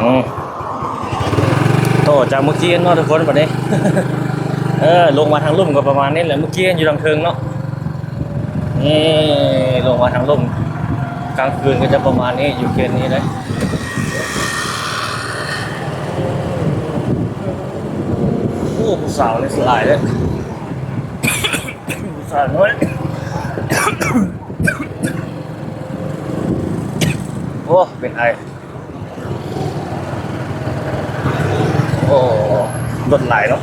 ອືມ ຕໍ່ຈາກເມື່ອກີ້ເນາະທຸກຄົນ ບັດນີ້ ເອີ ລົງມາທາງລຸ່ມກໍປະມານນີ້ແຫຼະ ເມື່ອກີ້ຢູ່ທາງເທິງເນາະ ນີ້ ລົງມາທາງລຸ່ມ ກາງຄືນກໍຈະປະມານນີ້ ຢູ່ເຂດນີ້ເດ້. ໂອ້ ຜູ້ສາວນີ້ຫຼາຍເດ້ ຜູ້ສາວນ້ອຍ ໂອ້ ເປັນໄອ. ໂອ້ ລົດຫຼາຍເນາະ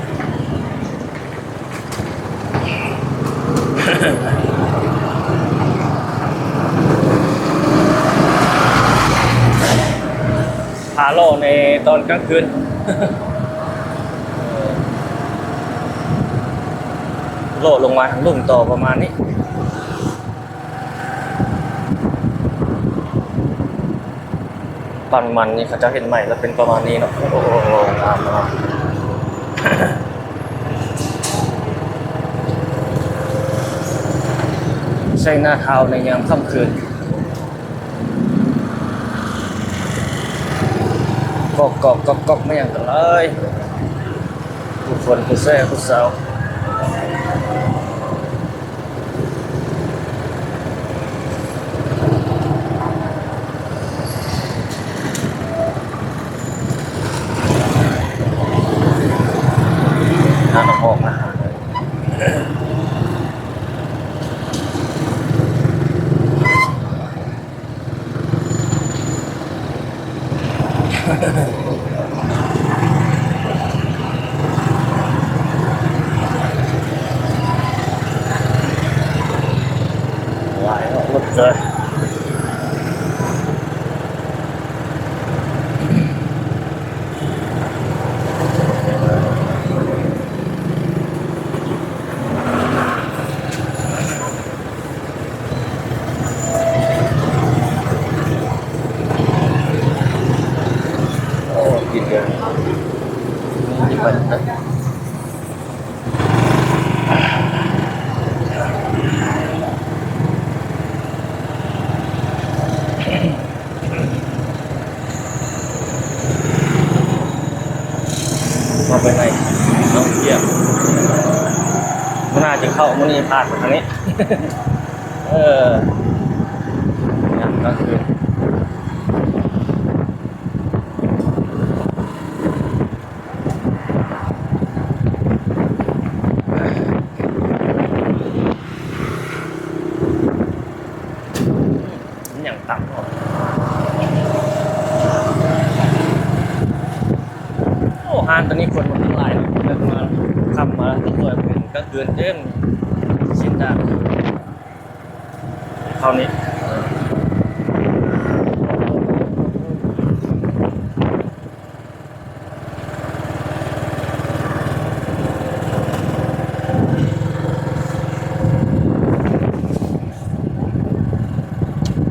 ພາເລາະໃນຕອນກາງຄືນ ເລາະລົງມາທາງລຸ່ມຕໍ່ປະມານນີ້. ປ້ຳມັນນີ້ເຂົາເຈົ້າເຮັດໃໝ່ແລ້ວເປັນປະມານນີ້ເນາະ ໂອ້ ງາມເນາະ ໄຊນາທາວໃນຍາມຄ່ຳຄືນ ກອກໆໆໆ ມາຫຍັງກັນເລີຍ ຜູ້ຄົນຜູ້ແຊຜູ້ສາວ. ຫຼາຍເນາະ ລົດເກີນ. ໂອ້ ກິນເດີ ມີບັນ ເຂົ້າໄປໃນເນາະ ວຽກ ມື້ໜ້າຈະເຂົ້າ ມື້ນີ້ຜ່ານໄປທາງນີ້ ເອີ ຍາມກາງຄືນ. ຫຍັງຕຳເນາະ ໂອ້ ຮ້ານຕອນນີ້ຄົນມັນຫຼາຍເນາະ ເລີກມາຄ່ຳມາ ແຕ່ສວຍເປັນກາງຄືນເຕັມ ຊິນດານ ເຂົ້ານີ້.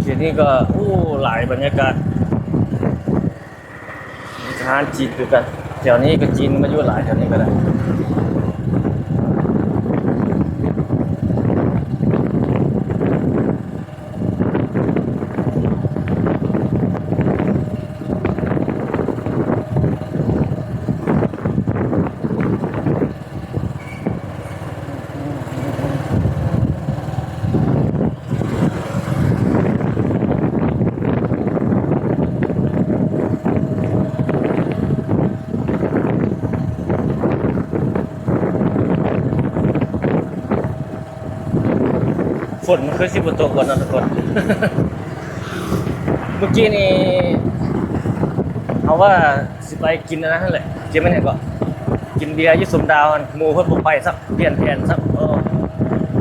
ເຂດນີ້ກໍ ໂອ້ ຫຼາຍບັນຍາກາດ ມີແຕ່ຮ້ານຈີນຄືກັນ ແຖວນີ້ກໍຈີນມາຢູ່ຫຼາຍ ແຖວນີ້ກໍໄດ້. ຝົນມັນຄືຊິບໍ່ຕົກບໍ່ເນາະທຸກຄົນ ເມື່ອກີ້ນີ້ເຮົາວ່າຊິໄປກິນອັນນັ້ນຫັ້ນແຫຼະ ກິນແມ່ນຫຍັງເກາະ ກິນເບຍຢູ່ສົມດາວຫັ້ນ ໝູ່ເພິ່ນບໍ່ໄປຊ້ຳ ປ່ຽນແຜນຊ້ຳ ເອີ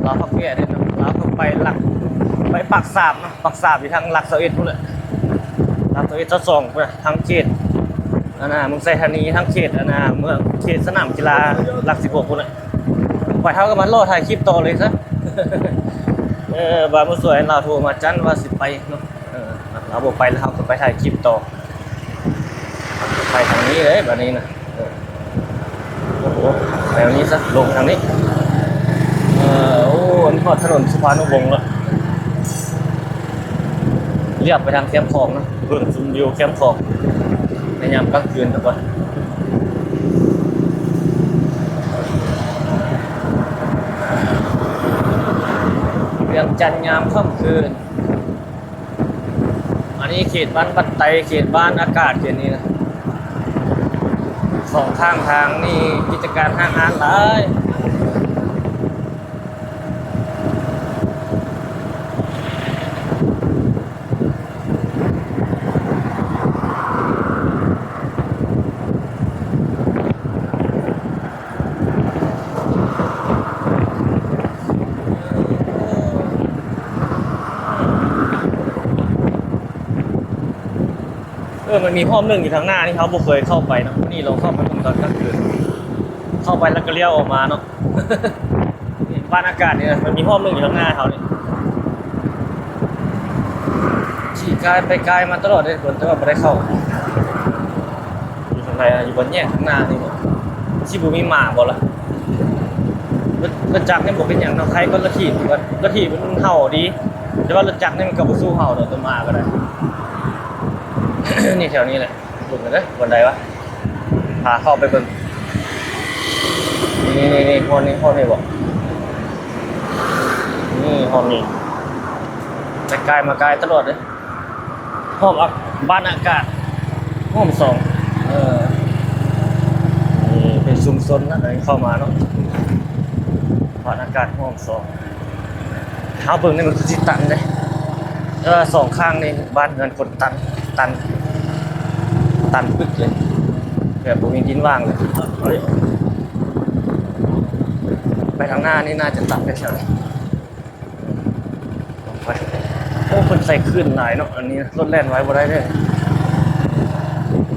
ລາວພັກເບຍເດ້ເນາະ ລາວພັກໄປຫຼັກ ໄປປາກຊາມເນາະ ປາກຊາມຢູ່ທາງຫຼັກຊາວເອັດພຸ້ນແຫຼະ ຫຼັກຊາວເອັດ ຊາວສອງພຸ້ນນະ ທາງເຂດອັນນ່າ ເມືອງໄຊທານີ ທາງເຂດອັນນ່າ ເມືອງ ເຂດສະໜາມກິລາຫຼັກສິບຫົກພຸ້ນແຫຼະ. ໄປເຮົາກໍມາລໍຖ່າຍຄລິບຕໍ່ເລີຍຊະ ເອີ ບາດມື້ສວຍລາວໂທມາຈັນວ່າຊິໄປເນາະ ເອີ ລາວບໍ່ໄປແລ້ວ ເຮົາກໍໄປຖ່າຍຄລິບຕໍ່ ໄປທາງນີ້ເລີຍບາດນີ້ນະ ເອີ ໂອ້ໂຫ ໄປທາງນີ້ຊະ ລົງທາງນີ້ ເອີ ໂອ້ ອັນນີ້ຮອດຖະໜົນສຸພານຸວົງແລ້ວ ລຽບໄປທາງແຄມຂອງເນາະ ເບິ່ງຊົມວິວແຄມຂອງ ໃນ ຍາມກາງຄືນທຸກຄົນ. ວຽງຈັນຍາມຄ່ຳຄືນ. ອັນນີ້ເຂດບ້ານບັດໄຕ ເຂດບ້ານອາກາດ ເຂດນີ້ນະ. ສອງຂ້າງທາງນີ້ກິດຈະການຫ້າງຮ້ານຫຼາຍ. ເອີ ມັນມີຫ້ອງໜຶ່ງຢູ່ທາງໜ້ານີ້ ເຮົາບໍ່ເຄີຍເຂົ້າໄປເນາະ. ມື້ນີ້ລອງເຂົ້າໄປເບິ່ງຕອນກາງຄືນ ເຂົ້າໄປແລ້ວກໍລ້ຽວອອກມາເນາະ. ເຫັນບ້ານອາກາດນີ້ນະ ມັນມີຫ້ອງໜຶ່ງຢູ່ທາງໜ້າເຮົານີ້ ຂີ່ກາຍໄປກາຍມາຕະຫຼອດເດ້ ແຕ່ວ່າບໍ່ໄດ້ເຂົ້າ. ຢູ່ທາງໃດ ຢູ່ບ່ອນແຍກທາງໜ້ານີ້ບໍ? ຊິບໍ່ມີໝາບໍລະ? ລົດ ລົດຈັກນີ້ບໍ່ເປັນຫຍັງເນາະ ໄຄກວ່າລົດຖີບ ລົດຖີບມັນເຫົ່າດີ ແຕ່ວ່າລົດຈັກນີ້ມັນກໍບໍ່ສູ້ເຫົ່າດອກ ໂຕໝາກໍໄດ້. ນີ້ແຖວນີ້ແຫຼະ ເບິ່ງກັນເດີ ບ່ອນໃດວະ ພາເຂົ້າໄປເບິ່ງ. ນີ້ ນີ້ ນີ້ ຫ້ອງນີ້ ຫ້ອງນີ້ບໍ? ນີ້ຫ້ອງນີ້ ໄປກາຍມາກາຍຕະຫຼອດເດ້. ຫ້ອງອາ ບ້ານອາກາດ ຫ້ອງສອງ. ເອີ ນີ້ເປັນຊຸມຊົນນະ ເຂົ້າມາເນາະ ບ້ານອາກາດຫ້ອງສອງ. ເຮົາເບິ່ງນີ້ມັນຄືຊິຕັນເດ້ ເອີ ສອງຂ້າງນີ້ບ້ານເຮືອນຄົນຕັນ ຕັນ ຕັນປຶກເລີຍ ແບບບໍ່ມີດິນວ່າງເລີຍ. ໄປທາງໜ້ານີ້ໜ້າຈະຕັນໄປແຖວນີ້. ໂອ້ ເພິ່ນໃສ່ຄື້ນຫຼາຍເນາະ ອັນນີ້ລົດແລ່ນໄວບໍ່ໄດ້ເດ້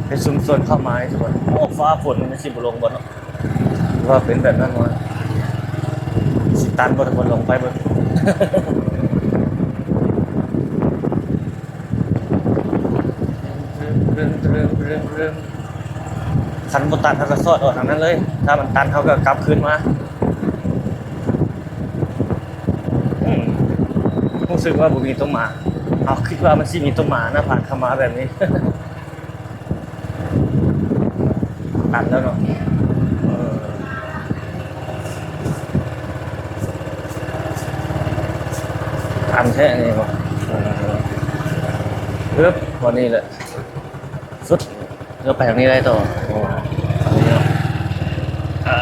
ເປັນຊຸມຊົນເຂົ້າມາທຸກຄົນ. ໂອ້ ຟ້າຝົນມັນຊິບໍ່ລົງບໍ່ເນາະ ວ່າເປັນແບບນັ້ນວະ ຊິຕັນບໍ່ທຸກຄົນ ລົງໄປເບິ່ງ. ຄັນບໍ່ຕັນເຮົາກໍສອດອອກທາງນັ້ນເລີຍ ຖ້າມັນຕັນເຮົາກໍກັບຄືນມາ. ອືມ ຮູ້ສຶກວ່າບໍ່ມີໂຕໝາ ເຮົາຄິດວ່າມັນຊິມີໂຕໝານະ ຜ່ານເຂົ້າມາແບບນີ້. ອັນແລ້ວເນາະ ເອີ ອັນແທ້ນີ້ເນາະ ເອີ ເອີບ ບ່ອນນີ້ແຫຼະ ສຸດ. ເອີ ໄປທາງນີ້ໄດ້ຕໍ່ ໂອ້ ທາງນີ້ເນາະ ເອີ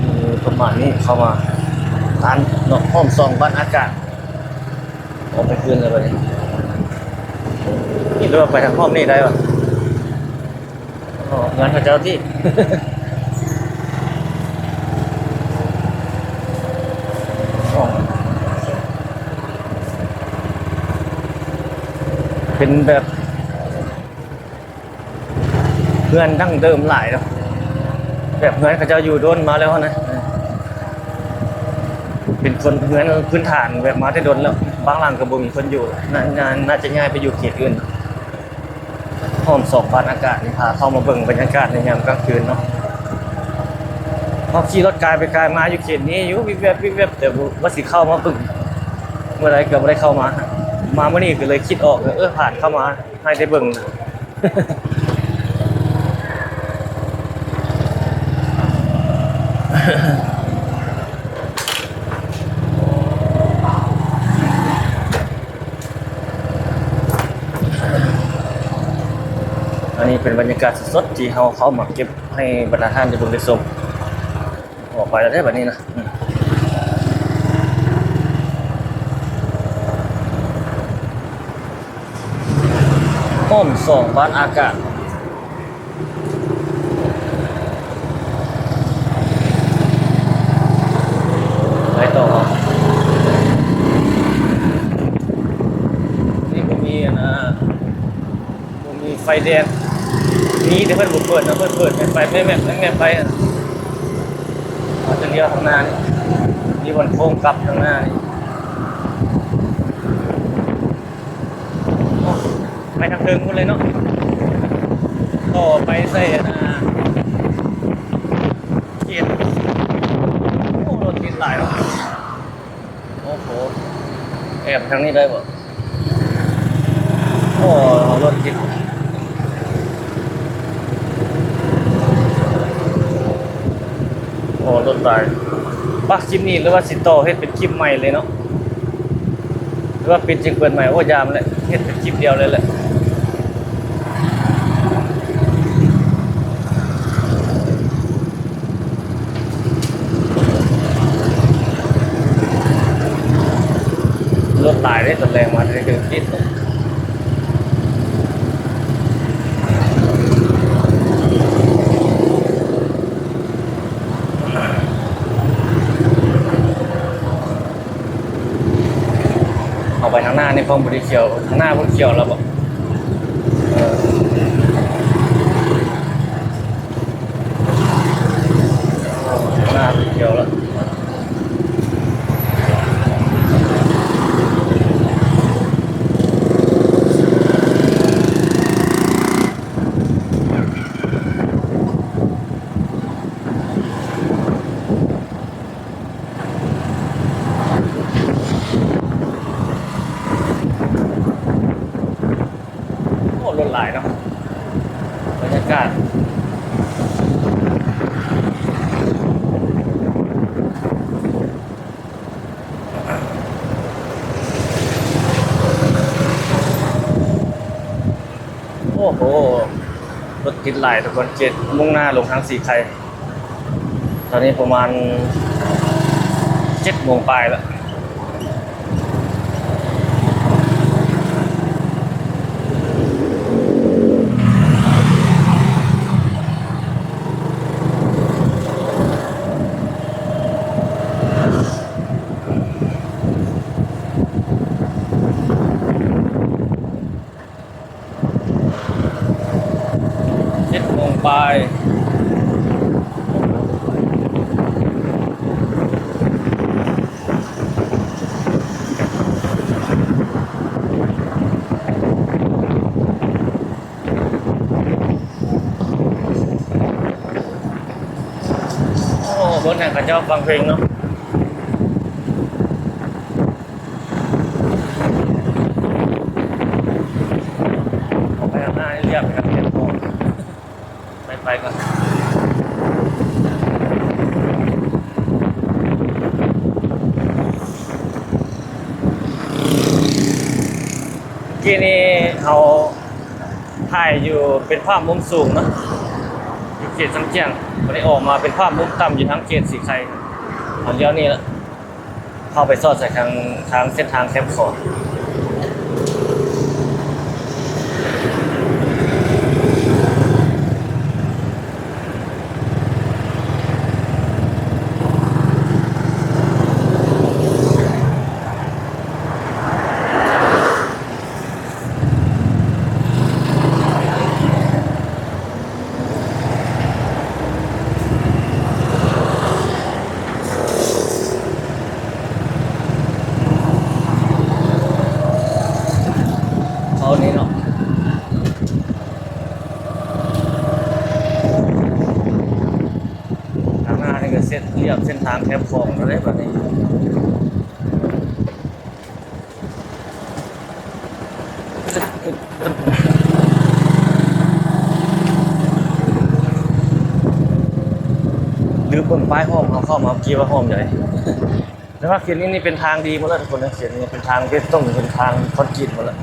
ເອີ ປະມານນີ້ ເຂົ້າມາ ຮ້ານເນາະ ຫ້ອງສອງບ້ານອາກາດ ອອກໄປຄືນແລ້ວບັດນີ້ ນີ້ ຫຼືວ່າໄປທາງອ້ອມນີ້ໄດ້ວະ? ອໍ ເຮືອນເຂົາເຈົ້າຕິ ອໍ ເປັນແບບເຮືອນດັ້ງເດີມຫຼາຍເນາະ ແບບເຮືອນເຂົາເຈົ້າຢູ່ດົນມາແລ້ວຫັ້ນນະ ເປັນຄົນເຮືອນພື້ນຖານແບບມາແຕ່ດົນແລ້ວ ບາງຫຼັງກໍບໍ່ມີຄົນຢູ່ ໜ້າ ໜ້າ ໜ້າຈະຍ້າຍໄປຢູ່ເຂດອື່ນ. ຫ້ອງສອງບ້ານອາກາດນີ້ ພາເຂົ້າມາເບິ່ງບັນຍາກາດໃນຍາມກາງຄືນເນາະ. ເຮົາຂີ່ລົດກາຍໄປກາຍມາຢູ່ເຂດນີ້ຢູ່ ວິບແວບ ວິບແວບ ແຕ່ວ່າຊິເຂົ້າມາເບິ່ງເມື່ອໃດກໍບໍ່ໄດ້ເຂົ້າມາ. ມາມື້ນີ້ກໍເລີຍຄິດອອກ ເອີ ຜ່ານເຂົ້າມາໃຫ້ໄດ້ເບິ່ງ. ອັນນີ້ເປັນບັນຍາກາດສົດໆ ທີ່ເຮົາເຂົ້າມາເກັບໃຫ້ບັນດາທ່ານໄດ້ເບິ່ງໄດ້ຊົມ. ອອກໄປແລ້ວເດ້ບັດນີ້ນະ. ຫ້ອງສອງບ້ານອາກາດ. ໄປຕໍ່ ນີ້ບໍ່ມີອັນນ່າ ບໍ່ມີໄຟແດງ ມີແຕ່ເພິ່ນບໍ່ເປີດນະ ເພິ່ນເປີດແມ່ນໄຟແມ່ນໆ ແມ່ນໄຟ ອາດຈະລ້ຽວທາງໜ້ານີ້ ມີບ່ອນໂຄ້ງກັບທາງໜ້ານີ້. ໄປທາງເທິງພຸ້ນເລີຍເນາະ ຕໍ່ໄປໃສ່ອັນນ່າ ເຂດ ໂອ້ ລົດຕິດຫຼາຍເນາະ. ໂອ້ໂຫ ແອບທາງນີ້ໄດ້ບໍ່? ລົດຕິດ ໂອ້ ລົດຫຼາຍ. ປະ ຄລິບນີ້ ຫຼືວ່າຊິຕໍ່ເຮັດເປັນຄລິບໃໝ່ເລີຍເນາະ ຫຼືວ່າປິດຈຶ່ງເປີດໃໝ່? ໂອ້ ຢ່າມັນແຫຼະ ເຮັດເປັນຄລິບດຽວເລີຍແຫຼະ. ລົດຫຼາຍເດ້ ຕອນແລງມາ ເດີ ຕິດ. ເຂົ້າໄປທາງໜ້ານີ້ ເພາະບໍ່ໄດ້ຂຽວ ທາງໜ້າເພິ່ນຂຽວແລ້ວບໍ? ເອີ ທາງໜ້າເພິ່ນຂຽວແລ້ວ. ໂອ້ ລົດຫຼາຍເນາະ ບັນຍາກາດ. ໂອ້ໂຫ ລົດຕິດຫຼາຍທຸກຄົນ ເຂດມຸ່ງໜ້າລົງທາງສີໄຄ. ຕອນນີ້ປະມານເຈັດໂມງປາຍແລ້ວ. ເຈັດໂມງປາຍ. ໂອ້ ເບິ່ງແນວເຂົາເຈົ້າຟັງເພງເນາະ. ອອກໄປທາງໜ້ານີ້ລຽບໄປທາງເຂດຂອງ ໄປ ໄປກ່ອນ. ກີ້ນີ້ເຮົາຖ່າຍຢູ່ເປັນພາບມຸມສູງເນາະ ຢູ່ເຂດຊຽງຈຽງ. ບັດນີ້ອອກມາເປັນພາບມຸມຕ່ຳຢູ່ທາງເຂດສີໄຄ. ຕອນດຽວນີ້ລະ ເຂົ້າໄປຊອດໃສ່ທາງ ທາງເສັ້ນທາງແຄມຂອງ. ເອົານີ້ເນາະ ທາງໜ້ານີ້ກໍເສັ້ນ ລຽບເສັ້ນທາງແຄມຂອງແລ້ວເດ້ບັດນີ້. ລືມເບິ່ງປ້າຍຫ້ອມເຮົາເຂົ້າມາເມື່ອກີ້ວ່າຫ້ອມໃດ. ແຕ່ວ່າເຂດນີ້ນີ້ເປັນທາງດີໝົດແລ້ວທຸກຄົນເອີຍ ເຂດນີ້ເປັນທາງເບຕົງ ເປັນທາງຄອນກຣີດໝົດແລ້ວ.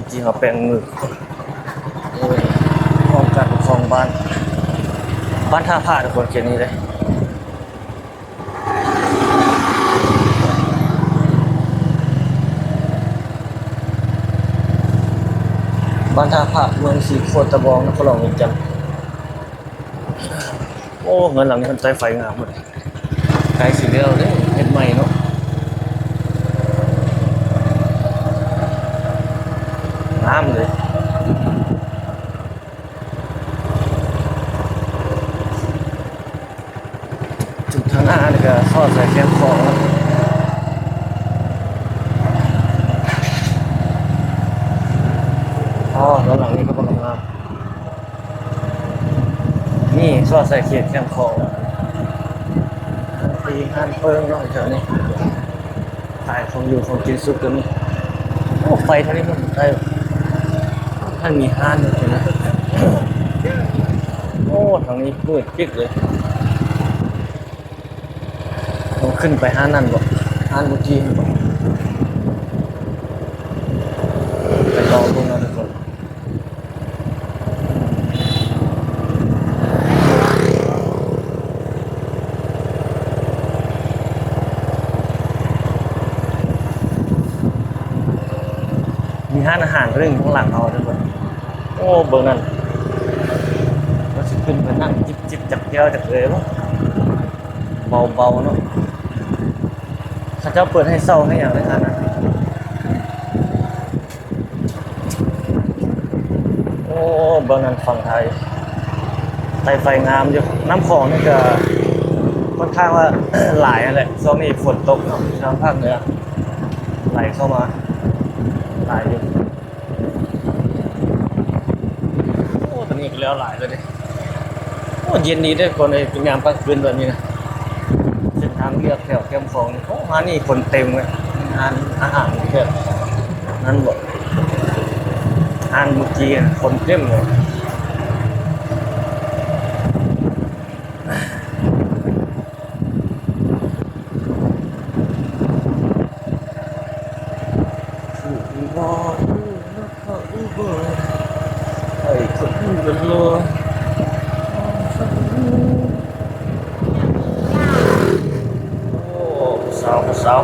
ທີ່ເຮົາແປງມື ຫ້ອງການປົກຄອງບ້ານ ບ້ານທ່າພ້າທຸກຄົນ ເຂດນີ້ເດ້ ບ້ານທ່າພ້າ ເມືອງສີໂຄດຕະບອງ ນະຄອນຫຼວງວຽງຈັນ. ໂອ້ ເຮືອນຫຼັງນີ້ເພິ່ນໃຊ້ໄຟງາມເບິດ. ໃກ້ຊິແລ້ວເດ້ ເຮັດໃໝ່ເນາະ ງາມເລີຍ. ຈຸດທາງໜ້ານີ້ກໍຊອດໃສ່ແຄມຂອງ ອໍ ເຮືອນຫຼັງນີ້ກໍບໍ່ງາມ. ນີ້ຊອດໃສ່ເຂດແຄມຂອງ ຮ້ານປີ້ງຮ້ານເປີ້ງເນາະ ແຖວນີ້ ຂາຍຂອງຢູ່ຂອງກິນສຸກກໍມີ. ໂອ້ ໄຟເທົ່ານີ້ມັນໄດ້ ທ່ານມີຮ້ານຢູ່ນະ. ໂອ້ ທາງນີ້ມືດປິດເລີຍ. ຕ້ອງຂຶ້ນໄປຮ້ານນັ້ນບໍ່? ຮ້ານເມື່ອກີ້ຫັ້ນບໍ່? ໄປລອງເບິ່ງເນາະທຸກຄົນ. ມີຮ້ານອາຫານຕົວໜຶ່ງຂ້າງຫຼັງເຮົາທຸກຄົນ. ໂອ້ ເບິ່ງນັ້ນ ວ່າຊິຂຶ້ນໄປນັ່ງຈິບໆ ຈັກແກ້ວຈັກເລີຍບໍ່? ເບົາໆ ເນາະ. ເຂົາເຈົ້າເປີດໃຫ້ເຊົ່າໃຫ້ຫຍັງເລີຍຮ້ານນັ້ນ. ໂອ້ ເບິ່ງນັ້ນຝັ່ງໄທ ໄຟງາມຢູ່. ນ້ຳຂອງນີ້ກະຂ້ອນຂ້າງວ່າຫຼາຍຫັ້ນແຫຼະ. ຊ່ວງນີ້ຝົນຕົກເນາະ ທາງພາກເໜືອໄຫຼເຂົ້າມາຫຼາຍຢູ່. ໂອ້ ຕອນນີ້ກະແລ້ວຫຼາຍແລ້ວເດ້. ໂອ້ ເຢັນດີເດ້ຄົນເອີຍ ຍາມກາງຄືນແບບນີ້ນະ. ເສັ້ນທາງລຽບແຖວແຄມຂອງນີ້ ໂອ້ ມານີ້ຄົນເຕັມເລີຍ. ຮ້ານອາຫານແບບນັ້ນບໍ່? ຮ້ານເມື່ອກີ້ຄົນເຕັມເລີຍ. ໂອ້ ຜູ້ສາວ ຜູ້ສາວ.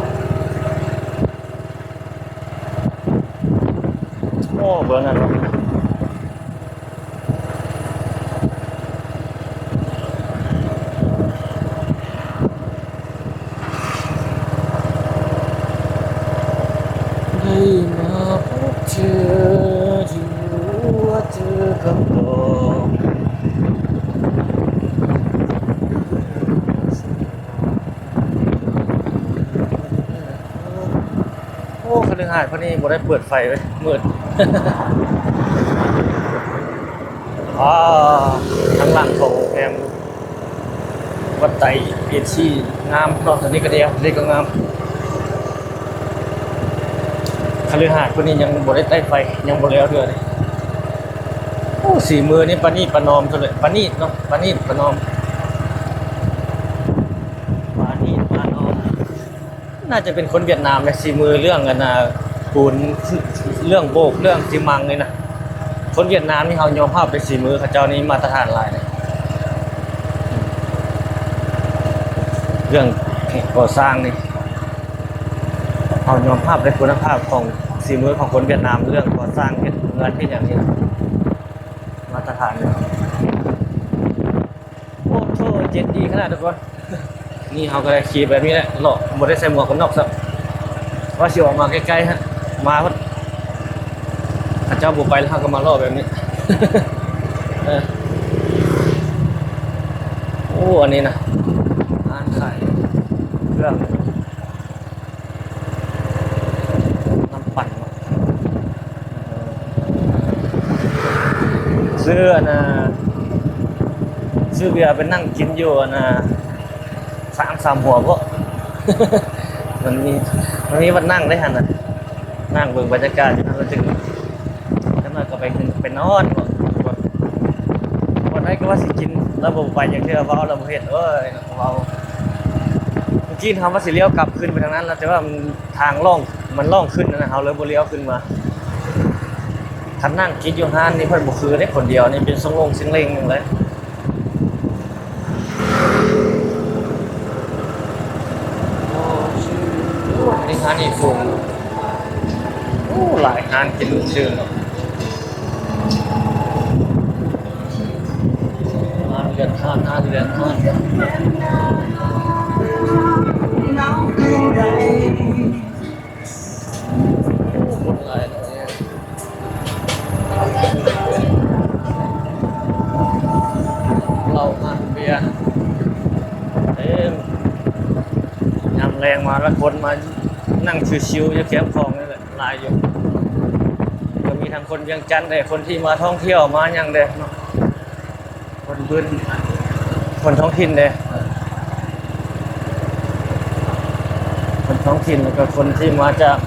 ໂອ້ ເບິ່ງນັ້ນເນາະ. ໄດ້ມາພົບເຈີ ທີ່ຮູ້ວ່າເຈີຄຳຕອບ. ໂອ້ ຄະລືຫາດເພິ່ນນີ້ບໍ່ໄດ້ເປີດໄຟເວີຍ ມືດ. ອາ ທາງຫຼັງຂອງໂຮງແຮມວັດໄຕເອຊີງາມເນາະ. ອັນນີ້ກະດຽວ ນີ້ກະງາມ. ຄະລືຫາດເພິ່ນນີ້ຍັງບໍ່ໄດ້ໄຕ້ໄຟ ຍັງບໍ່ແລ້ວເທື່ອເດ້. ໂອ້ ສີມືນີ້ປານີດປານອມຊະເລີຍ. ປານີດເນາະ ປານີດປານອມ ປານີດປານອມ. ໜ້າຈະເປັນຄົນຫວຽດນາມແຫຼະ ສີມືເລື່ອງອັນນ່າ ປູນ ເລື່ອງໂບກ ເລື່ອງຊີມັງນີ້ນະ. ຄົນຫວຽດນາມນີ້ເຮົາຍອມຮັບເລີຍ ສີມືເຂົາເຈົ້ານີ້ມາດຕະຖານຫຼາຍເລີຍ. ເລື່ອງກໍ່ສ້າງນີ້ ເຮົາຍອມຮັບເລີຍຄຸນນະພາບຂອງສີມືຂອງຄົນຫວຽດນາມ ເລື່ອງກໍ່ສ້າງເຮັດເຮືອນເຮັດຫຍັງນີ້ ມາດຕະຖານເລີຍ. ໂອ້ໂຫ ເຢັນດີຂະໜາດທຸກຄົນ. ນີ້ເຮົາກະໄດ້ຂີ່ແບບນີ້ແຫຼະ ເລາະ ບໍ່ໄດ້ໃສ່ໝວກກັນນັອກຊ້ຳ. ວ່າຊິອອກມາໃກ້ໆ ຮະ ມາເພິ່ນ ເຂົາເຈົ້າບໍ່ໄປແລ້ວ ເຮົາກະມາເລາະແບບນີ້. ເອີ ໂອ້ ອັນນີ້ນະ ຮ້ານຂາຍເຄື່ອງ ນ້ຳປັ່ນເນາະ ຊື້ອັນນ່າ ຊື້ເບຍໄປນັ່ງກິນຢູ່ອັນນ່າ ສາມສາມຫົວເບາະ. ມັນມີ ມັນມີບ່ອນນັ່ງໄດ້ຫັ້ນນະ ນັ່ງເບິ່ງບັນຍາກາດຢູ່ຫັ້ນ ແລ້ວຈຶ່ງ ຈັກໜ້ອຍກະໄປຂຶ້ນໄປນອນເບາະ. ບ່ອນໃດກະວ່າຊິກິນ ລາວບໍ່ໄປຈັກເທື່ອ ເວົ້າລາວບໍ່ເຮັດ ໂອ້ຍ ເວົ້າ. ເມື່ອກີ້ເຮົາວ່າຊິລ້ຽວກັບຄືນໄປທາງນັ້ນແລ້ວ ແຕ່ວ່າມັນທາງລ່ອງ ມັນລ່ອງຂຶ້ນຫັ້ນນະ ເຮົາເລີຍບໍ່ລ້ຽວຂຶ້ນມາ. ຄັນນັ່ງກິນຢູ່ຮ້ານນີ້ເພິ່ນບໍ່ຄືເດ້ ຄົນດຽວນີ້ເປັນຊ່ອງໂລ່ງເສັງເລັງເລີຍ. ໂອ້ ນີ້ຮ້ານນີ້ສູງ ໂອ້ ຫຼາຍຮ້ານກິນລຸ້ນຊື່ເນາະ. ຮ້ານເຮືອນຮ້ານ ຮ້ານເຮືອນຮ້ານ ຄົນຫຼາຍເນາະ. ເຫຼົ້າຮ້ານເບຍເຕັມ. ຍາມແລງມາລະຄົນມານັ່ງຊິວໆຢູ່ແຄມຂອງນີ້ແຫຼະ ຫຼາຍຢູ່. ກະມີທັງຄົນວຽງຈັນແດ່ ຄົນທີ່ມາທ່ອງທ່ຽວມາຫຍັງແດ່ເນາະ. ຄົນພື້ນ ຄົນທ້ອງຖິ່ນເດ້ ຄົນທ້ອງຖິ່ນ ແລ້ວກະຄົນທີ່ມາຈາກ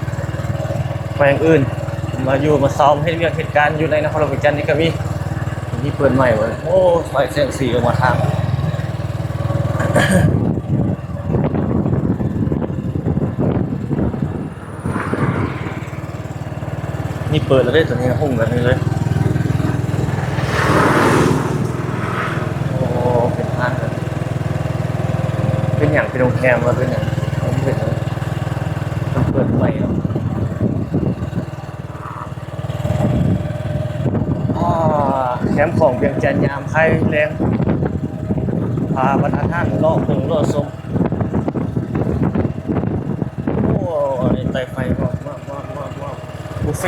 ແຂວງອື່ນ ອື ມາຢູ່ມາຊອມເຮັດວຽກເຮັດການຢູ່ໃນນະຄອນຫຼວງວຽງຈັນນີ້ກໍມີ ມີເປີດໃໝ່ເວີ້ຍ. ໂອ້ ໄຟແສງສີອອກມາທາງ ນີ້ເປີດແລ້ວເດ້ ໂຕນີ້ນະ ຮຸ່ງແບບນີ້ເລີຍ. ໂອ້ ເປັນຮ້ານ ເປັນຫຍັງ ເປັນໂຮງແຮມ ວ່າເປັນຫຍັງ ເປັນ ເປັນເປີດໃໝ່ເນາະ. ອາ ແຄມຂອງວຽງຈັນຍາມຄ່ຳແລງ ພາບັນດາທ່ານເລາະເບິ່ງເລາະຊົມ. ໂອ້ ອັນນີ້ໄຕ່ໄຟ ວາບ ວາບ ວາບ ວາບ ວາບ ບຸບເຟ.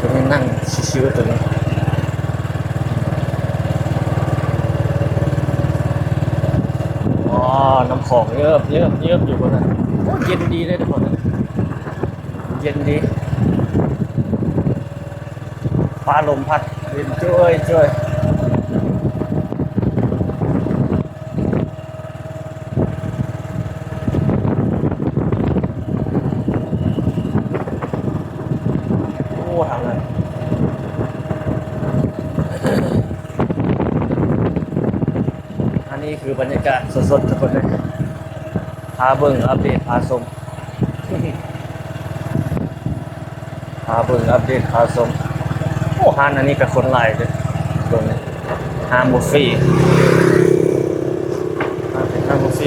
ຕົວນີ້ນັ່ງຊິວໆ ຕົວນີ້. ອໍ ນ້ຳຂອງເຍີບໆໆ ຢູ່ພຸ້ນນະ. ໂອ້ ເຢັນດີເດ້ທຸກຄົນ ເຢັນດີ. ຟ້າລົມພັດເຢັນຈ້ວຍໆ. ໂອ້ ທາງນັ້ນ ອັນນີ້ຄືບັນຍາກາດສົດໆ ທຸກຄົນເອີຍ ພາເບິ່ງ ອັບເດດ ພາຊົມ. ພາເບິ່ງ ອັບເດດ ພາຊົມ. ໂອ້ ຮ້ານອັນນີ້ກໍຄົນຫຼາຍເດ້ ເບິ່ງນີ້ ຮ້ານບຸບເຟ ຮ້ານ ເປັນຮ້ານບຸບເຟ.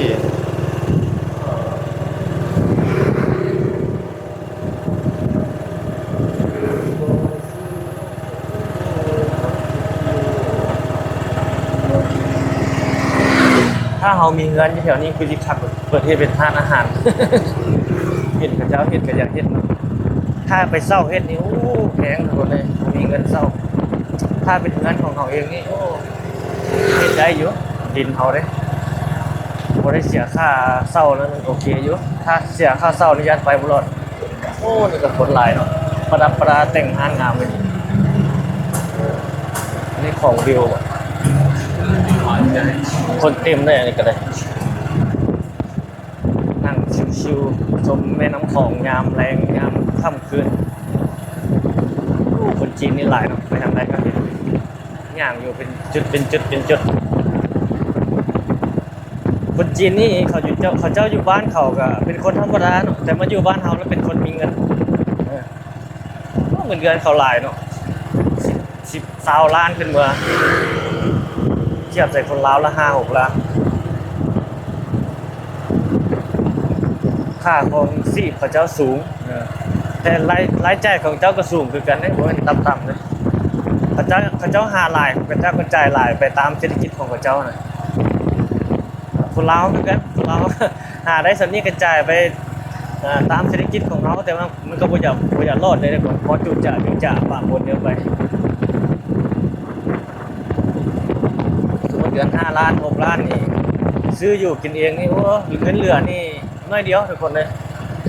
ຖ້າເຮົາມີເຮືອນຢູ່ແຖວນີ້ຄືຊິຄັກ ເປີດເຮັດເປັນຮ້ານອາຫານ ເຫັນເຂົາເຈົ້າເຮັດກໍຢາກເຮັດເນາະ. ຖ້າໄປເຊົ່າເຮັດນີ້ ໂອ້ ແພງທຸກຄົນເອີຍ ບໍ່ມີເງິນເຊົ່າ. ຖ້າເປັນເຮືອນຂອງເຮົາເອງນີ້ ໂອ້ ເຮັດໄດ້ຢູ່ ດິນເຮົາເດ້ ບໍ່ໄດ້ເສຍຄ່າເຊົ່ານັ້ນ ໂອເຄຢູ່. ຖ້າເສຍຄ່າເຊົ່ານີ້ຢ້ານໄປບໍ່ລອດ. ໂອ້ ນີ້ກໍຄົນຫຼາຍເນາະ ປະດັບປະດາແຕ່ງຮ້ານງາມເລີຍ. ອັນນີ້ຂອງວິວ ຄົນເຕັມເລີຍ ອັນນີ້ກໍໄດ້ ນັ່ງຊິວໆ ຊົມແມ່ນ້ຳຂອງຍາມແລງ ຍາມຄ່ຳຄືນ. ໂອ້ ຄົນຈີນນີ້ຫຼາຍເນາະ ໄປທາງໃດກໍເຫັນ ຍ່າງຢູ່ເປັນຈຸດ ເປັນຈຸດ ເປັນຈຸດ. ຄົນຈີນນີ້ເຂົາຢູ່ເຈົ້າ ເຂົາເຈົ້າຢູ່ບ້ານເຂົາກໍເປັນຄົນທຳມະດາເນາະ ແຕ່ມາຢູ່ບ້ານເຮົາແລ້ວເປັນຄົນມີເງິນ. ເອີ ເງິນເດືອນເຂົາຫຼາຍເນາະ ສິບ ສິບ ຊາວລ້ານຂຶ້ນເມືອ ທຽບໃສ່ຄົນລາວລະຫ້າຫົກລ້ານ. ຄ່າຄອງຊີບເຂົາເຈົ້າສູງ ເອີ ແຕ່ລາຍ ລາຍຈ່າຍຂອງເຈົ້າກໍສູງຄືກັນເດ້ ບໍ່ແມ່ນຕ່ຳໆເດ້. ເຂົາເຈົ້າ ເຂົາເຈົ້າຫາຫຼາຍ ເຂົາເຈົ້າກໍຈ່າຍຫຼາຍໄປຕາມເສດຖະກິດຂອງເຂົາເຈົ້ານະ. ຄົນລາວຄືກັນ ຄົນລາວຫາໄດ້ສ່ຳນີ້ກໍຈ່າຍໄປ ເອີ ຕາມເສດຖະກິດຂອງເຮົາ ແຕ່ວ່າມັນກໍບໍ່ຢາກ ບໍ່ຢາກລອດເດ້ ພໍຈຸຈະຈຸຈະປະປົນກັນໄປ. ສົມມຸດເດືອນຫ້າລ້ານ ຫົກລ້ານນີ້ ຊື້ຢູ່ກິນເອງນີ້ ໂອ້ ເງິນເຫຼືອນີ້ໜ້ອຍດຽວທຸກຄົນເອີຍ.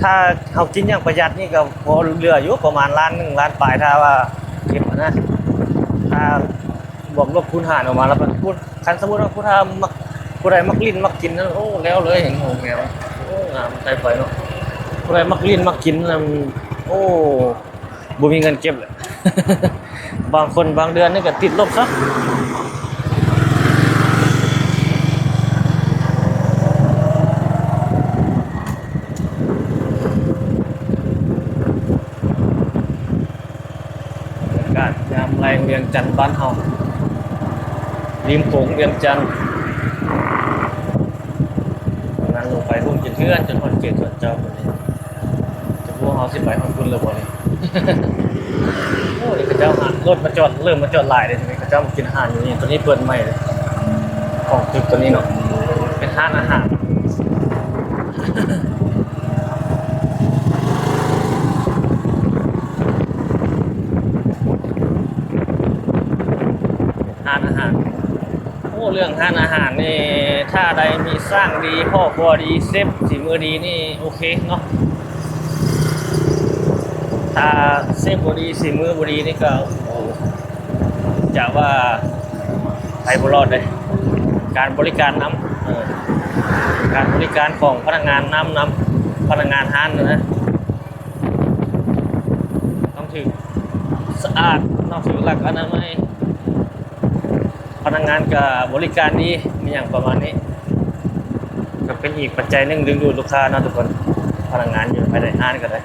ຖ້າເຮົາກິນຢ່າງປະຢັດນີ້ກໍພໍເຫຼືອຢູ່ ປະມານລ້ານໜຶ່ງລ້ານປາຍ ຖ້າວ່າເກັບຫັ້ນນະ ຖ້າບວກລົບຄູນຫານອອກມາແລ້ວ ຄັນສົມມຸດວ່າຜູ້ຖ້າມັກ ຜູ້ໃດມັກຫຼິ້ນມັກກິນນັ້ນ ໂອ້ ແລ້ວເລີຍ ເຫັນໂຮງແຮມ ໂອ້ ງາມໄດ້ໄປເນາະ. ຜູ້ໃດມັກຫຼິ້ນມັກກິນນັ້ນ ໂອ້ ບໍ່ມີເງິນເກັບແຫຼະ ບາງຄົນບາງເດືອນນີ້ກໍຕິດລົບຊະ. ບັນຍາກາດຍາມແລງວຽງຈັນບ້ານເຮົາ ລິມໂຂງວຽງຈັນ. ນັ້ນລົງໄປພຸ້ນ ຈະເຮືອນ ຈະຮອດເຂດສວນເຈົ້າພຸ້ນນີ້. ຈະພວກເຮົາຊິໄປຮອດພຸ້ນແລ້ວບໍ່ນີ້? ໂອ້ ນີ້ເຂົາເຈົ້າຫາລົດມາຈອດ ເລີ່ມມາຈອດຫຼາຍເດ້. ເຂົາເຈົ້າມາກິນອາຫານຢູ່ນີ້ ໂຕນີ້ເປີດໃໝ່ເດ້ ຂອງຕຶກໂຕນີ້ເນາະ ເປັນຮ້ານອາຫານ. ຮ້ານອາຫານ ໂອ້ ເລື່ອງຮ້ານອາຫານນີ້ ຖ້າໃດມີຊ່າງດີ ພໍ່ຄົວດີ ເຊຟສີມືດີນີ້ໂອເຄເນາະ. ຖ້າເຊຟບໍ່ດີ ສີມືບໍ່ດີນີ້ກໍ ໂອ້ ຈະວ່າໄປບໍ່ລອດເດ້. ການບໍລິການນຳ ເອີ ການບໍລິການຂອງພະນັກງານນຳ ນຳພະນັກງານຮ້ານນະ. ອາດເນາະ ຖືກຫຼັກອະນາໄມ ພະນັກງານກໍບໍລິການດີ ມີຫຍັງປະມານນີ້ ກໍເປັນອີກປັດໄຈໜຶ່ງດຶງດູດລູກຄ້າເນາະທຸກຄົນ. ພະນັກງານຢູ່ພາຍໃນຮ້ານກໍໄດ້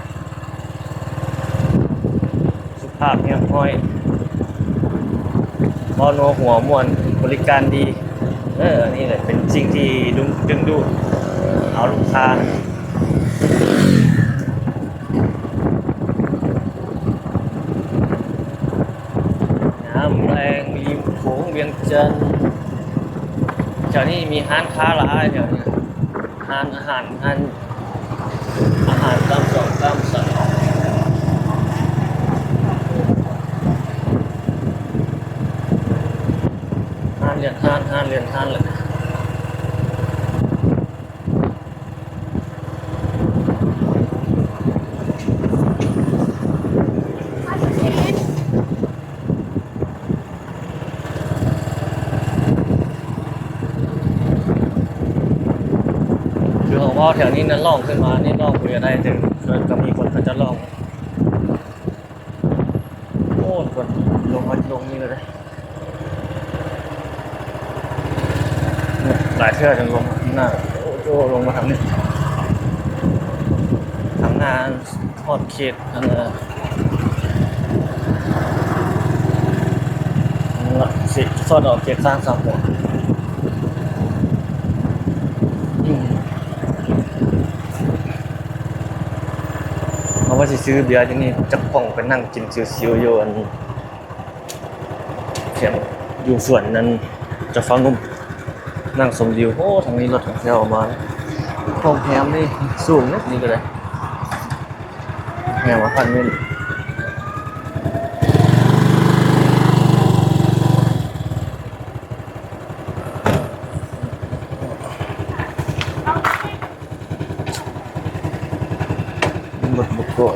ສຸພາບຮຽບຮ້ອຍ ເວົ້າໂນ້ຫົວມ່ວນ ບໍລິການດີ. ເອີ ອັນນີ້ແຫຼະເປັນສິ່ງທີ່ດຶງ ດຶງດູດເອົາລູກຄ້າ. ຍາມແລງລິມໂຂງວຽງຈັນ ແຖວນີ້ມີຮ້ານຄ້າຫຼາຍແຖວນີ້ ຮ້ານອາຫານ ຮ້ານອາຫານຕາມຊ່ອງຕາມສັນ ຮ້ານລຽນຮ້ານ ຮ້ານລຽນຮ້ານເລີຍ. ຄືເຮົາເວົ້າແຖວນີ້ນະ ຮ້ອງຂຶ້ນມານີ້ ຮ້ອງບໍ່ຢາກໄດ້ ແຕ່ກໍມີຄົນເຂົາເຈົ້າຮ້ອງ. ໂອ້ ລົງມາ ລົງນີ້ເລີຍເດ້ ຫຼາຍເທື່ອຈັ່ງລົງໜ້າ. ໂອ້ ລົງມາທາງນີ້ ທາງໜ້າຮອດເຂດ ອັນ ຊິສອດອອກເຂດຊານສາມຫົວ. ອືມ ເຮົາວ່າຊິຊື້ເບຍຢູ່ນີ້ຈັກປ່ອງ ໄປນັ່ງກິນຊິວໆຢູ່ອັນ ແຄມ ຢູ່ສວນນັ້ນ ຈະຟ້າງຸ່ມ ນັ່ງຊົມວິວ. ໂອ້ ທາງນີ້ລົດແຖວມາ ໂຮງແຮມນີ້ສູງເດ້ ນີ້ກໍໄດ້ ແຮມອາພາດເມັນ. ລົດບໍ່ກວດ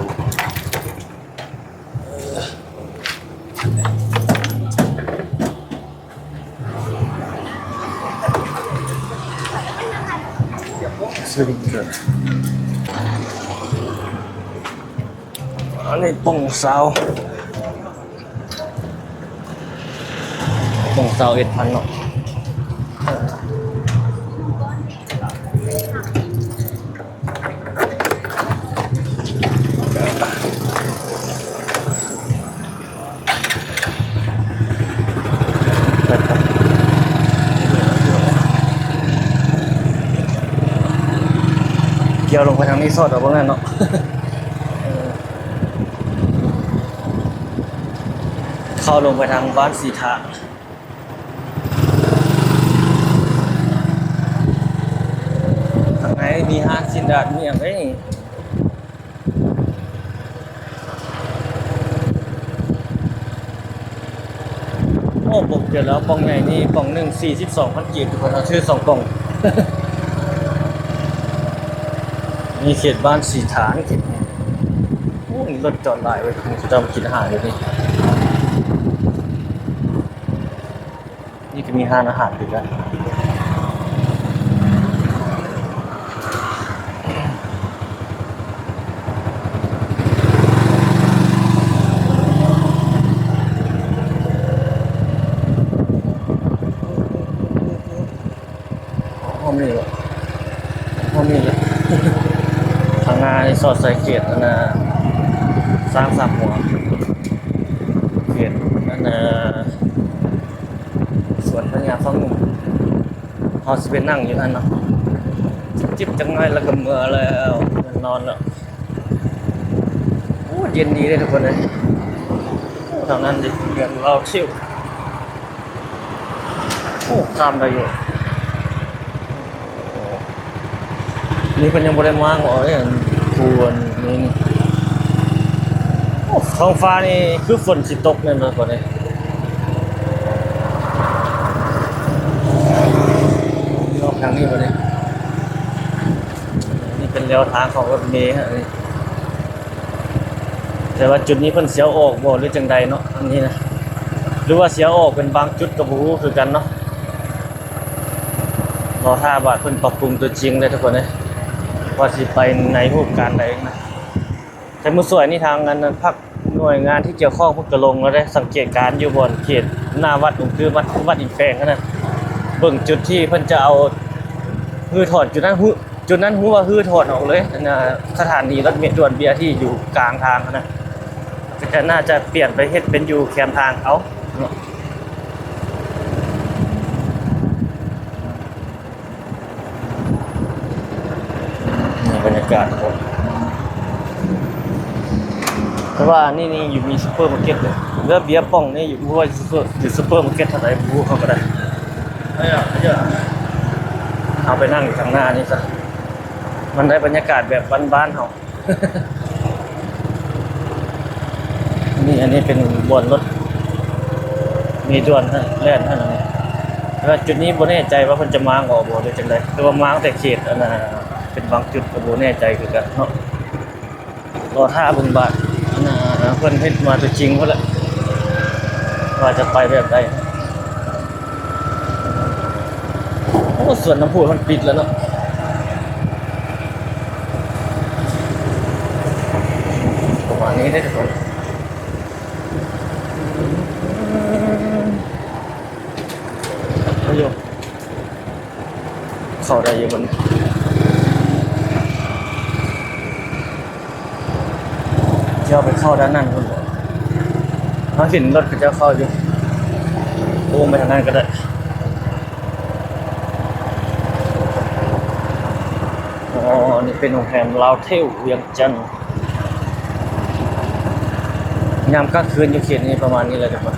ອັນນີ້ປ່ອງຊາວ ປ່ອງຊາວເອັດພັນເນາະ. ກ່ຽວລົງໄປທາງນີ້ ສອດເອົາເບິ່ງນັ້ນເນາະ ເຂົ້າລົງໄປທາງບ້ານສີທາ. ທາງໃນມີຮ້ານຊີ້ນດາດ ມີຫຍັງເດ້. ໂອ້ ປົກເທື່ອລະ ປ່ອງໃຫຍ່ນີ້ ປ່ອງໜຶ່ງສີ່ສິບສອງພັນກີບ ທຸກຄົນ ເອົາຊື້ສອງປ່ອງ. ນີ້ເຂດບ້ານສີຖານ ເຂດນີ້. ໂອ້ ມີລົດຈອດຫຼາຍເວີຍ ເຂົາເຈົ້າມາກິນອາຫານຢູ່ນີ້. ນີ້ກໍມີຮ້ານອາຫານຄືກັນ. ຫ້ອງນີ້ແຫຼະ ຫ້ອງນີ້ແຫຼະ ທາງໜ້ານີ້ສອດໃສ່ເຂດອັນນ່າ ຊ້າງສາມຫົວ ເຂດອັນນ່າ ສວນພະຍາຟັງໜຸ່ມ. ເຮົາຊິໄປນັ່ງຢູ່ຫັ້ນເນາະ ຈິບຈັກໜ້ອຍແລ້ວກໍເມືອແລ້ວ ນອນແລ້ວ. ໂອ້ ເຢັນດີເດ້ທຸກຄົນເອີຍ. ໂອ້ ທາງນັ້ນເດ້ ເຮືອນລາວທິວ. ໂອ້ ຂ້າມໄດ້ຢູ່. ນີ້ເພິ່ນຍັງບໍ່ໄດ້ມ້າງບໍ່ເອີຍ ອັນຄູອັນນີ້. ໂອ້ ທ້ອງຟ້ານີ້ຄືຝົນຊິຕົກແມ່ນບໍ່ບັດນີ້. ອອກທາງນີ້ບັດນີ້. ນີ້ເປັນແລວທາງຂອງລົດເມຮະນີ້. ແຕ່ວ່າຈຸດນີ້ເພິ່ນຊິເອົາອອກບໍ່ ຫຼືຈັ່ງໃດເນາະ ອັນນີ້ນະ ຫຼືວ່າຊິເອົາອອກເປັນບາງຈຸດກໍບໍ່ຮູ້ຄືກັນເນາະ. ລໍຖ້າບາດເພິ່ນປັບປຸງຕົວຈິງເດີທຸກຄົນເອີຍ ວ່າຊິໄປໃນຮູບການໃດນະ. ແຕ່ມື້ສວຍນີ້ທາງອັນນັ້ນ ພັກ ໜ່ວຍງານທີ່ກ່ຽວຂ້ອງເພິ່ນກໍລົງແລ້ວເດ້ ສັງເກດການຢູ່ບ່ອນເຂດໜ້າວັດ ອືມ ຄືວັດ ວັດອີແປງຫັ້ນນະ ເບິ່ງຈຸດທີ່ເພິ່ນຈະເອົາ ຮື້ຖອນຈຸດນັ້ນ ຈຸດນັ້ນຮູ້ວ່າຮື້ຖອນອອກເລີຍ ອັນນ່າ ສະຖານີລົດເມດ່ວນ ບີອາທີ ຢູ່ກາງທາງຫັ້ນນະ ກໍຈະ ໜ້າຈະປ່ຽນໄປເຮັດເປັນຢູ່ແຄມທາງເອົາເນາະ. ນີ້ບັນຍາກາດ ແຕ່ວ່ານີ້ ນີ້ຢູ່ມີຊຸບເປີມາເກັດເດ້ ເຫຼືອເບຍປ່ອງນີ້ຢູ່ ບໍ່ວ່າຢູ່ຊຸບເປີມາເກັດເທົ່າໃດບໍ່ຮູ້ ເຮົາກໍໄດ້ ເຮົາໄປນັ່ງຢູ່ທາງໜ້ານີ້ຊະ ມັນໄດ້ບັນຍາກາດແບບບ້ານໆເຮົາ. ນີ້ ອັນນີ້ເປັນບ່ອນລົດເມດ່ວນຫັ້ນ ແລ່ນຫັ້ນ ແຕ່ວ່າຈຸດນີ້ບໍ່ແນ່ໃຈວ່າເພິ່ນຈະມ້າງອອກບໍ່ ຫຼືຈັ່ງໃດ ແຕ່ວ່າມ້າງແຕ່ເຂດ ອັນນ່າ ເປັນບາງຈຸດກໍບໍ່ແນ່ໃຈຄືກັນເນາະ ລໍຖ້າເບິ່ງບາດ ອັນນ່າ ເພິ່ນເຮັດມາຕົວຈິງພຸ້ນແຫຼະ ວ່າຈະໄປແບບໃດ. ໂອ້ ສວນນ້ຳພຸເພິ່ນປິດແລ້ວເນາະ ປະມານນີ້ເດ້ທຸກຄົນ ເຂົ້າໄດ້ຢູ່ບໍ່ນີ້ ຊິເອົາໄປເຂົ້າດ້ານນັ້ນພຸ້ນບໍ່ ເຮົາເຫັນລົດເຂົາເຈົ້າເຂົ້າຢູ່ ໂອ້ ໄປທາງນັ້ນກໍໄດ້. ອໍ ນີ້ເປັນໂຮງແຮມລາວເທວວຽງຈັນ ຍາມກາງຄືນຢູ່ເຂດນີ້ປະມານນີ້ແຫຼະທຸກຄົນ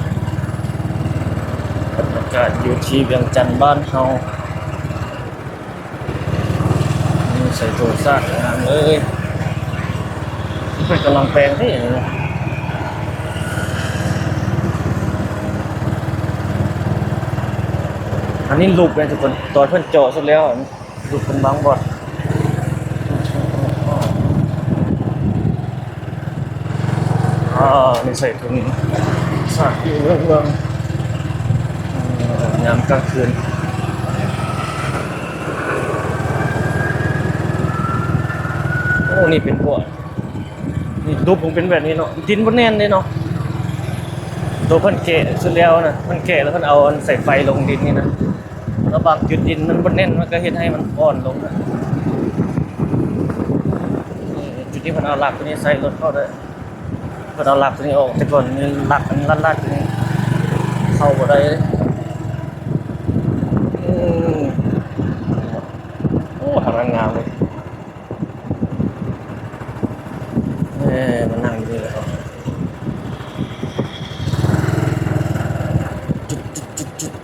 ບັນຍາກາດຢູ່ທີ່ວຽງຈັນບ້ານເຮົາ. ໃສ່ໂທງສາດງາມເລີຍ ເພິ່ນກຳລັງແປງເດ້ ອັນນີ້ຫຼຸບເດ້ທຸກຄົນ ຕອນເພິ່ນເຈາະສຸດແລ້ວ ຫຼຸບເປັນບາງບ່ອນ ອາ ນີ້ໃສ່ໂທງສາດຢູ່ເບື້ອງໆ ເອີ ຍາມກາງຄືນ ໂອ້ ນີ້ເປັນບໍ່ ນີ້ ຫຼຸບມັນເປັນແບບນີ້ເນາະ ດິນບໍ່ແໜ້ນເດ້ເນາະ ໂຕເພິ່ນແກະສຸດແລ້ວນະ ເພິ່ນແກະແລ້ວເພິ່ນເອົາອັນສາຍໄຟລົງດິນນີ້ນະ ລະບາງຈຸດດິນມັນບໍ່ແໜ້ນ ມັນກໍເຮັດໃຫ້ມັນອ່ອນລົງນະ ເອີ ຈຸດນີ້ເພິ່ນເອົາຫຼັກຕົວນີ້ໃສ່ລົດເຂົ້າໄດ້ ເພິ່ນເອົາຫຼັກຕົວນີ້ອອກ ແຕ່ກ່ອນມີຫຼັກອັນລັດໆຕົວນີ້ເຂົ້າບໍ່ໄດ້ ອືມ ໂອ້ ທາງນັ້ນງາມເລີຍ. ເອີ ມານັ່ງຢູ່ນີ້ແຫຼະເນາະ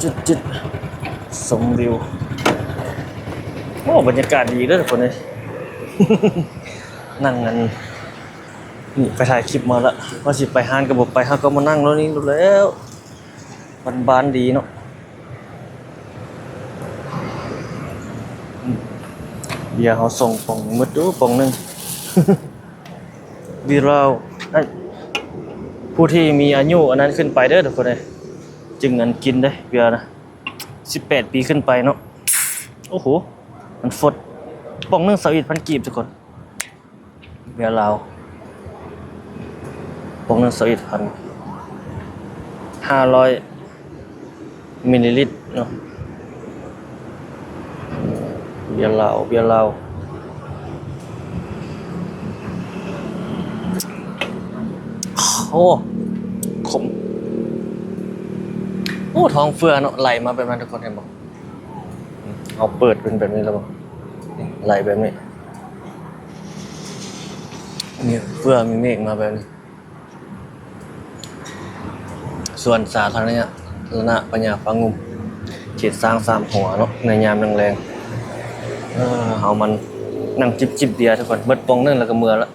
ຈຸດໆໆ ຊົມວິວ ໂອ້ ບັນຍາກາດດີເດີທຸກຄົນເອີຍ ນັ່ງອັນນີ້ ໄປຖ່າຍຄລິບມາລະ ວ່າຊິໄປຮ້ານກໍບໍ່ໄປ ເຮົາກໍມານັ່ງໂລດນີ້ໂລດແລ້ວ. ບ້ານໆດີເນາະ ເບຍເຮົາສອງປ໋ອງ ໝົດຢູ່ປ໋ອງໜຶ່ງ ເບຍລາວ ຜູ້ທີ່ມີອາຍຸອັນນັ້ນຂຶ້ນໄປເດີທຸກຄົນເອີຍ ຈຶ່ງອັນກິນໄດ້ເບຍນະ ສິບແປດປີຂຶ້ນໄປເນາະ ໂອ້ໂຫ ມັນຟົດ ປ໋ອງໜຶ່ງຊາວເອັດພັນກີບທຸກຄົນ. ເບຍລາວ ປ໋ອງໜຶ່ງຊາວເອັດພັນ ຫ້າຮ້ອຍມິນລີລິດເນາະ ເບຍລາວ ເບຍລາວ ໂອ້ ຂົມ ໂອ້ ທ້ອງເຟືອເນາະ ໄຫຼມາແບບນັ້ນທຸກຄົນເຫັນບໍ່? ເຮົາເປີດເປັນແບບນີ້ແລ້ວບໍ່? ນີ້ ໄຫຼແບບນີ້ ມີເຟືອມີເມກມາແບບນີ້ ສວນສາທາລະນະ ລະນະພະຍາຟາງງຸ່ມ ເຂດຊ້າງສາມຫົວເນາະ ໃນຍາມແລງໆ ເອີ ເຮົາມານັ່ງຈິບໆເບຍທຸກຄົນ ເບິດປ່ອງໜຶ່ງແລ້ວກໍເມືອລະ.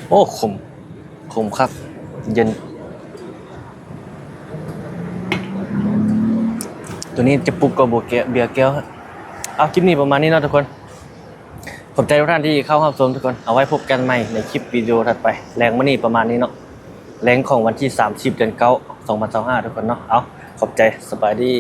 ໂອ້ ຂົມ ຂົມຄັກ ເຢັນ ໂຕນີ້ຈະປຸກກວ່າເບຍແກ້ວ ເບຍແກ້ວ. ເອົາ ຄລິບນີ້ປະມານນີ້ເນາະທຸກຄົນ ຂອບໃຈທຸກທ່ານທີ່ເຂົ້າຮັບຊົມທຸກຄົນ ເອົາໄວ້ພົບກັນໃໝ່ໃນຄລິບວິດີໂອຖັດໄປ ແລງມື້ນີ້ປະມານນີ້ເນາະ ແລງຂອງວັນທີສາມສິບ ເດືອນເກົ້າ ສອງພັນຊາວຫ້າ ທຸກຄົນເນາະ ເອົາ ຂອບໃຈ ສະບາຍດີ.